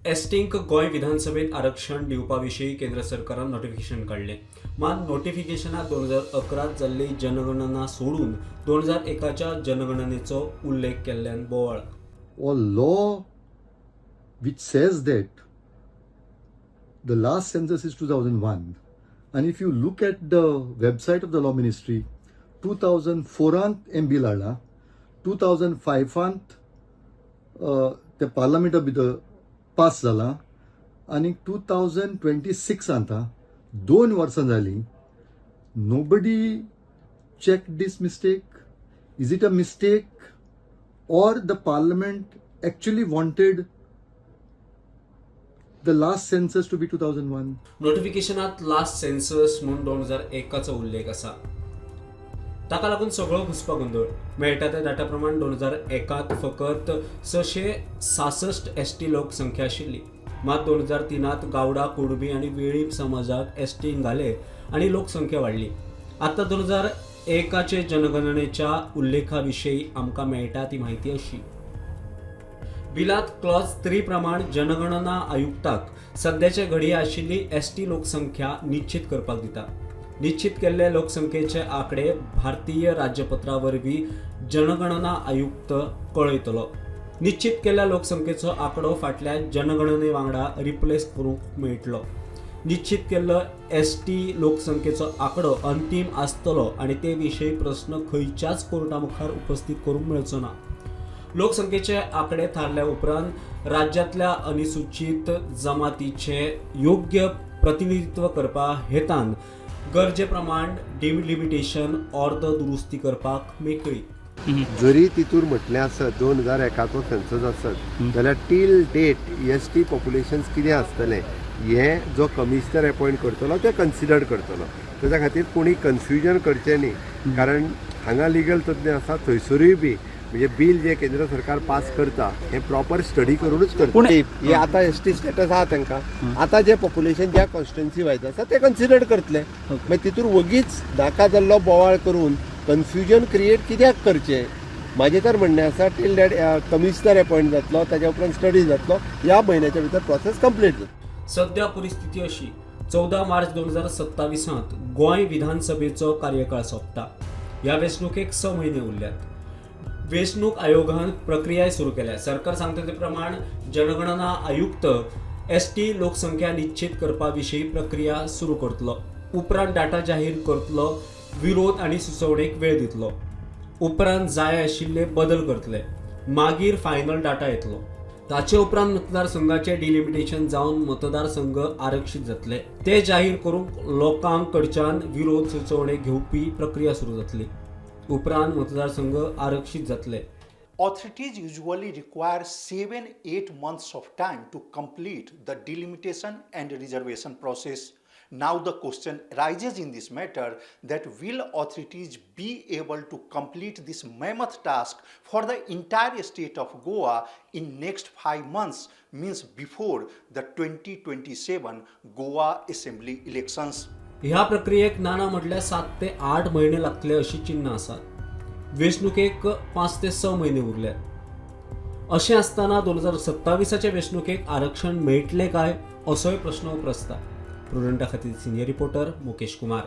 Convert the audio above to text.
एसटींक गोंय विधानसभेत आरक्षण दिवपा विशीं केंद्र सरकारान नोटिफिकेशन काडलें. मात नोटिफिकेशनात 2011त जाल्ली जनगणना सोडून 2001च्या जनगणनेचो उल्लेख केल्ल्यान बोवाळ. A law which says that the last census is 2001, and if you look at the website of the law ministry, 2004 हें बील हाडलां, 2005 ते पार्लमेंटा भितर पास जालां आनी 2026 आतां 2 वर्सां जालीं. Nobody check this mistake. Is it a mistake or the parliament actually wanted the last census to be 2001? नोटिफिकेशनात last census म्हूण 2001चो उल्लेख आसा. ताका लागून सगळो घुस्पा गोंदळ. मेळटा त्या डाटा प्रमाण 2001त फकत 666 एसटी लोकसंख्या आशिल्ली. मात 2003त गावडा, कुणबी आनी वेळीप समाजाक एसटीन घाले आनी लोकसंख्या वाडली. आतां 2001चे जनगणनेच्या उल्लेखा विशीं आमकां मेळटा ती म्हायती अशी: बिलात क्लॉज 3 प्रमाण जनगणना आयुक्ताक सद्याचे घडये आशिल्ली एसटी लोकसंख्या निश्चित करपाक दिता. निश्चित केल्ले लोकसंख्येचे आंकडे भारतीय राज्यपत्रा वरवीं जनगणना आयुक्त कळयतलो. निश्चित केल्ल्या लोकसंख्येचो आंकडो फाटल्या जनगणने वांगडा रिप्लेस करूंक मेळटलो. निश्चित केल्लो एसटी लोकसंख्येचो आंकडो अंतीम आसतलो आनी ते विशीं प्रस्न खंयच्याच कोर्टा मुखार उपस्थित करूंक मेळचो ना. लोकसंख्येचे आंकडे थारल्या उपरांत राज्यांतल्या अनुसूचित जमातीचे योग्य प्रतिनिधित्व करपा हेतान गरजे प्रमाण डिलिमिटेशन अर्द दुरुस्ती करपाक मेकळी. जरी तितूर म्हटलें आसत, 2001चो सेन्सस आसत जाल्यार till date ST population कितें आसतलें हें जो कमिशनर एपॉयंट करतलो ते कन्सिडर करतलो. तेच्या खातीर कोणी कन्फ्युजन करचें न्ही, कारण हांगा लिगल तज्ञ आसा, थंयसरूय बी म्हणजे बील जे केंद्र सरकार पास करता हें प्रॉपर स्टडी करूनच करता. हे आतां एसटी स्टेटस आहा तांकां, आतां जे पॉप्युलेशन ज्या कॉन्स्टिट्युन्सी वायज आसा ते कन्सिडर करतले. मागीर तितूर वगीच नाका जाल्लो बोवाळ करून कन्फ्युजन क्रिएट कित्याक करचें? म्हाजें तर म्हणणें आसा, टील that commissioner appoint जातलो, ताच्या उपरांत स्टडी जातलो, ह्या म्हयन्याच्या भितर प्रोसेस कंप्लीट जातलो. सध्या परिस्थिती अशी: 14 मार्च 2027त गोंय विधानसभेचो कार्यकाळ सोंपता. ह्या वेंचणुकेक 6 म्हयने उरल्यात. वेंचणूक आयोगान प्रक्रियाय सुरू केल्या. सरकार सांगता ते प्रमाण जनगणना आयुक्त एसटी लोकसंख्या निश्चित करपा विशीं प्रक्रिया सुरू करतलो. उपरांत डाटा जाहीर करतलो, विरोध आनी सुचोवणेक वेळ दितलो. उपरांत जाय आशिल्ले बदल करतले. मागीर फायनल डाटा येतलो. ताचे उपरांत मतदारसंघाचे डिलिमिटेशन जावन मतदारसंघ आरक्षीत जातले. ते जाहीर करूंक लोकांक कडच्यान विरोध, सुचोवणे घेवपी प्रक्रिया सुरू जातली. उपरांत मतदारसंघ आरक्षीत जातले. Authorities usually require 7-8 months of time to complete the delimitation and reservation process. Now, the question arises in this matter that will authorities be able to complete this mammoth task for the entire state of Goa in next 5 months, means before the 2027 Goa Assembly elections? ह्या प्रक्रियेक नाना म्हटल्यार 7 ते 8 म्हयने लागतले अशी चिन्नां आसात. वेंचणुकेक 5 ते 6 म्हयने उरल्यात. अशें आसतना 2027आच्या वेंचणुकेक आरक्षण मेळटलें काय असोय प्रस्न उप्रासता. प्रुडंटा खातीर सिनियर रिपोर्टर मुकेश कुमार.